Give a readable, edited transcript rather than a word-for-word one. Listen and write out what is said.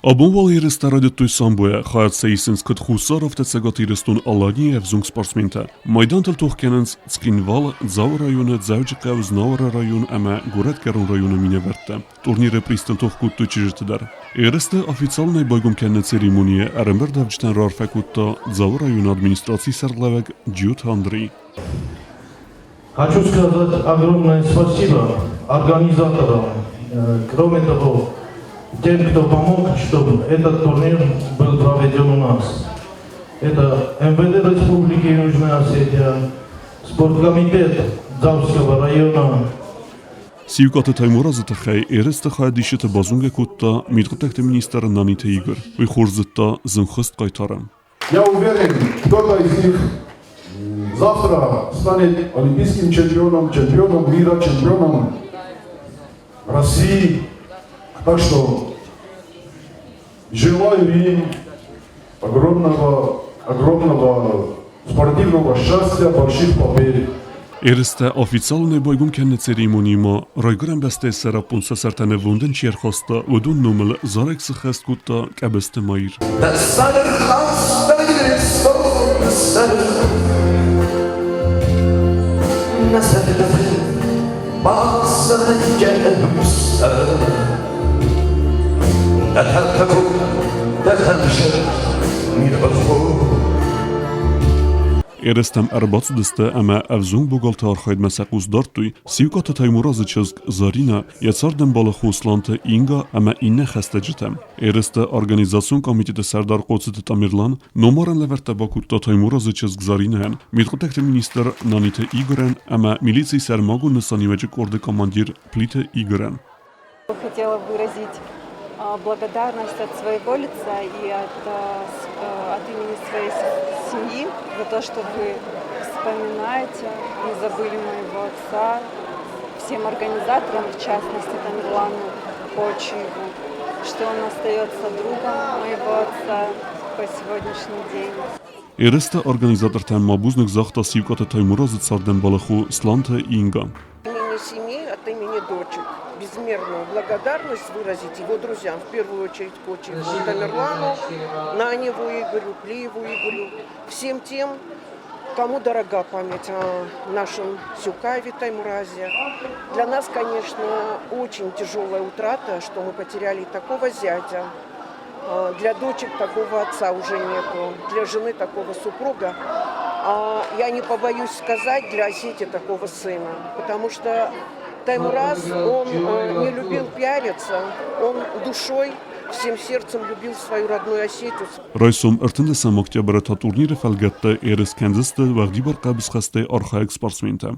Абон уал ерыстӕ райдыдтой самбойӕ, хайад сӕ исынц куыд Хуссар, афтӕ Цӕгат Ирыстон-Аланийы ӕвзонг спортсментӕ. Майдантыл тох кӕнынц Цхинвал, Дзауы районы, Дзӕуджыхъӕу, Знауыры район ӕмӕ Горӕтгӕрон районы минӕвӕрттӕ. Турниры призтыл тох кодтой чызджыты дӕр. Ерысты официалонӕй байгом кӕныны церемонийы ӕрӕмбырдуӕвджытӕн раарфӕ кодта Дзауы районы администрацийы сӕргълӕууӕг Джиоты Андрей. Хочу сказать огромное спасибо организаторам, кроме того, тем, кто помог, чтобы этот турнир был проведен у нас. Это МВД Республики Южная Осетия, спорткомитет Дзауского района. Сиукъаты Таймуразы тыххӕй ерысты хайадисджыты базонгӕ кодта мидхъуыддӕгты министр Наниты Игорь. Уый хорз зыдта зынгхуыст хъайтары. Я уверен, кто-то из них завтра станет олимпийским чемпионом, чемпионом мира, чемпионом России. Так что желаю им огромного, огромного спортивного счастья, больших побед. Ерыстӕ официалонӕй байгом кӕныны церемонимӕ Райгуырӕн бӕстӕйы сӕраппонд сӕ сӕртӕ нывондӕн чи ӕрхаста, уыдон номыл зарӕг сыххӕст кодта Къӕбысты Маир. Ерыстӕм ӕрбацыдысты ӕмӕ ӕвзонг богалты архайдмӕ сӕ хъус дардтой Сиукъаты Таймуразы чызг Заринӕ, йӕ цардӕмбалы Хосланты Инга ӕмӕ иннӕ хӕстӕджытӕ. Ерысты организацион комитеты сӕрдар Хъоцыты Тамерлан номарӕн лӕвӕрттӕ бакодта Таймуразы чызг Заринӕйӕн, мидхъуыддӕгты министр Наниты Игорӕн ӕмӕ милицийы сӕрмагонд нысаниуӕджы къорды командир Плиты Игорӕн. Хотела выразить благодарность от своего лица и от имени своей семьи за то, что вы вспоминаете, не забыли моего отца, всем организаторам, в частности Тамерлану Кочиеву, что он остается другом моего отца по сегодняшний день. Ерысты организатортӕн ма бузныг загъта Сиукъаты Таймуразы цардӕмбалы хо Сланты Инга. Имени семьи, от имени дочек безмерную благодарность выразить его друзьям, в первую очередь Кочеву Тамерлану, Наневу Игорю, Плиеву Игорю, всем тем, кому дорога память о нашем Сюкаеве Таймуразе. Для нас, конечно, очень тяжелая утрата, что мы потеряли такого зятя. Для дочек такого отца уже нету, для жены такого супруга. Я не побоюсь сказать, для Осетии такого сына, потому что Таймураз, он не любил пиариться, он душой, всем сердцем любил свою родную Осетию. Райсом 13 октябры та турниры фӕлгӕтты ерыс кӕндзысты уӕгъдибар хъӕбысхӕстӕй архайӕг спортсментӕ.